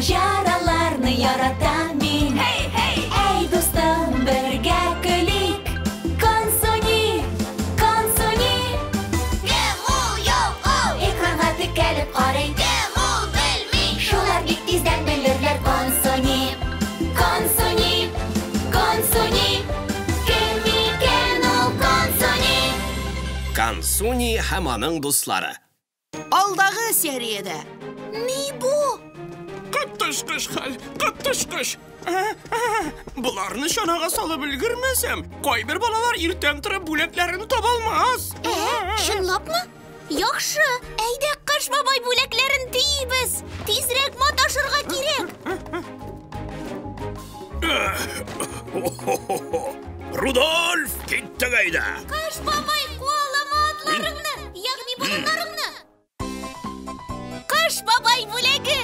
Маҗараларны яратам мин. Һей, һей! Әй, дустым, бергә көлик. Консуни, Консуни. Кем ул, юк ул? Экранга текәлеп карый. Кем ул, белми. Шулар бик тиздән белерләр. Консуни, Консуни, Консуни. Кем икән ул Консуни? Консуни һәм аның дуслары. Алдагы сериядә. Ни бу? Коточкыч хәл, коточкыч. Боларны чанага салып өлгермәсәм, кайбер балалар иртән торып бүләкләрен таба алмас. Чынлапмы? Яхшы, әйдә Кыш бабай бүләкләрен төйибез. Тизрәк маташырга кирәк. Рудольф, киттек әйдә. Кыш бабай, куалама атларыңны, ягъни болыннарыңны. Кыш бабай бүләге.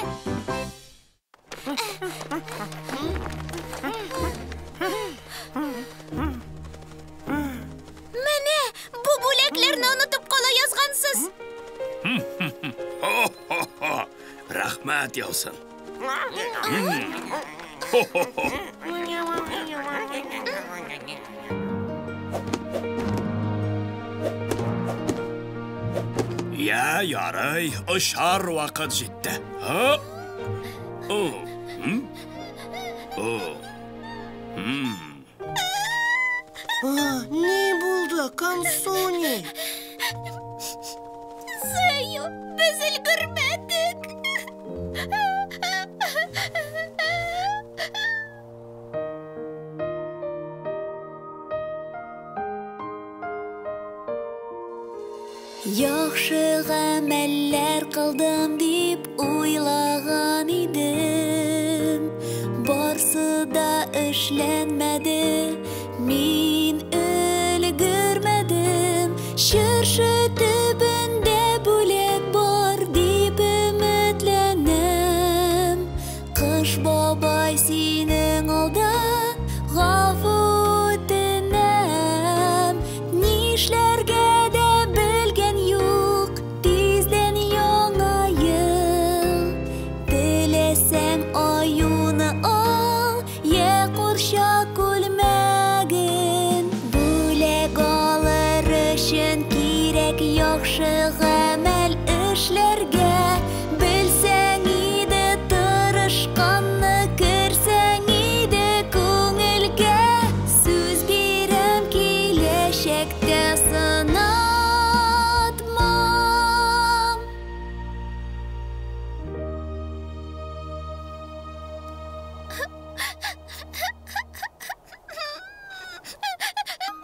Менә бу бүләкләрне онытып кала язгансыз. Хо-хо-хо. Рәхмәт яусын. Я, ярый, очар вакыт җитте. Һа? О, м? О. М. Ни булды, Консуни? Зәю, без өлгермәдек. Яхшы гамәлләр кылдым дип уйлаган идем. Барсы да эшләнмәде, мин өлгермәдем. Чыршы төбендә бүләк бар дип өметләнәм. Кыш бабай синең алда гафу үтенәм. Нишләргә дә белгән юк, тиздән яңа ел. Теләсәң аюны ал, я курчак күлмәген. Бүләк алыр өчен кирәк яхшы гамәл эшләргә. Белсәң иде тырышканны, керсәң иде күңелгә. Сүз бирәм киләчәктә сынатмам.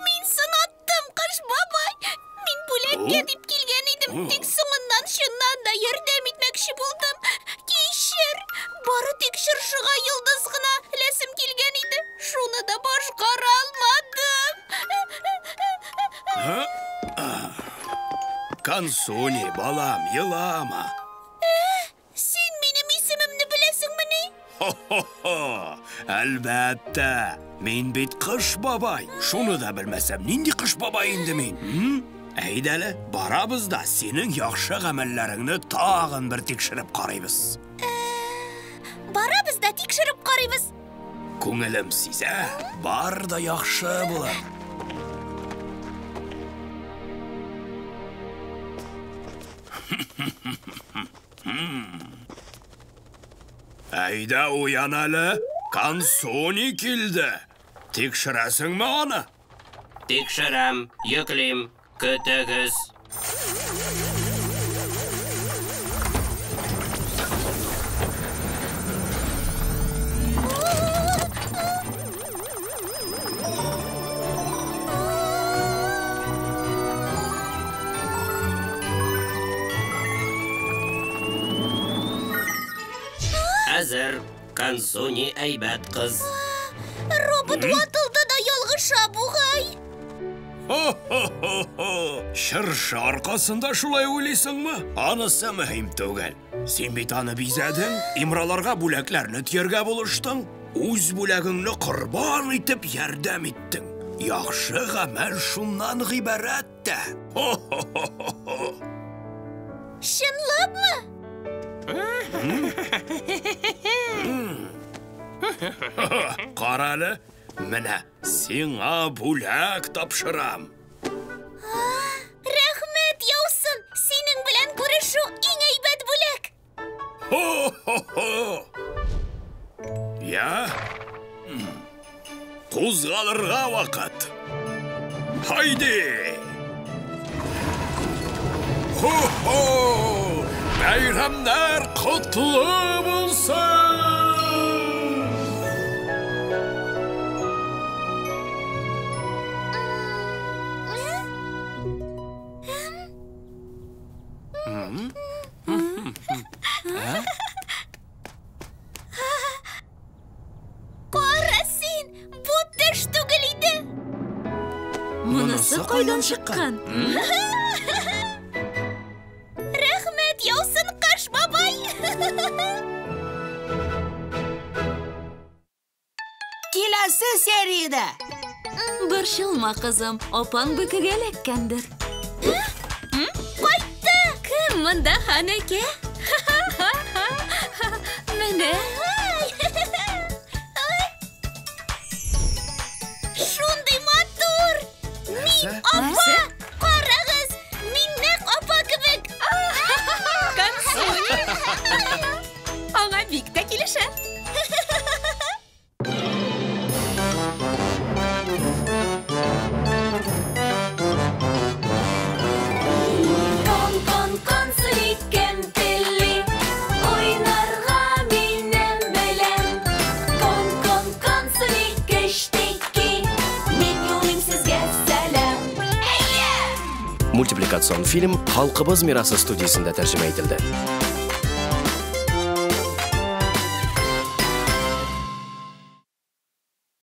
Мин сынаттым, Кыш бабай. Мин бүләккә дип килгән идем, тик соңыннан чыннан да ярдәм итмәкче булдым. Кичер, бары тик чыршыга йолдыз гына эләсем килгән иде. Шуны да башкара алмадым. Консуни, балам, елама. Син минем исемемне беләсеңмени? Хо-хо-хо! Әлбәттә, мин бит Кыш бабай. Шуны да белмәсәм, нинди Кыш бабай инде мин? М? Әйдә әле, барабыз да синең яхшы гамәлләреңне тагын бер тикшереп карыйбыз. Барабыз да тикшереп карыйбыз. Күңелем сизә, бар да яхшы булыр. Әйдә уян әле, Консуни килде. Тикшерәсеңме аны? Тикшерәм, йөклим, көтегез. Әзер, Консуни әйбәт кыз. Робот ватылды да ялгыша бугай. Хо-хо-хо-хо! Чыршы аркасында шулай уйлыйсыңмы? Анысы мөһим түгел. Син бит аны бизәдең, имраларга бүләкләрне төяргә булыштың. Үз бүләгеңне корбан итеп ярдәм иттең. Яхшы гамәл шуннан гыйбарәт тә. Хо-хо-хо-хо! Чынлапмы? Кара әле, менә сиңа бүләк тапшырам. Рәхмәт яусын! Синең белән күрешү иң әйбәт бүләк. Хо-хо-хо! Я? Кузгалырга вакыт. Һайди! Хо-хо! Бәйрәмнәр котлы булсын! Кара син, бу төш түгел иде. Монысы кайдан чыккан? Рәхмәт яусын, Кыш бабай. Киләсе сериядә. Борчылма, кызым, апаң бөкегә эләккәндер. Кайтты. Кем монда, Ханәкә? Менә. Шундый матур. Мин апа. Карагыз, мин нәкъ апа кебек. Консуни. Аңа бик тә килешә. Кон, кон, консуни, кем тели уйнарга минем белән? Кон, кон, консуни, кечтеки, мин юлыйм сезгә сәлам. Мультипликацион фильм Халкыбыз мирасы студиясендә тәрҗемә ителде.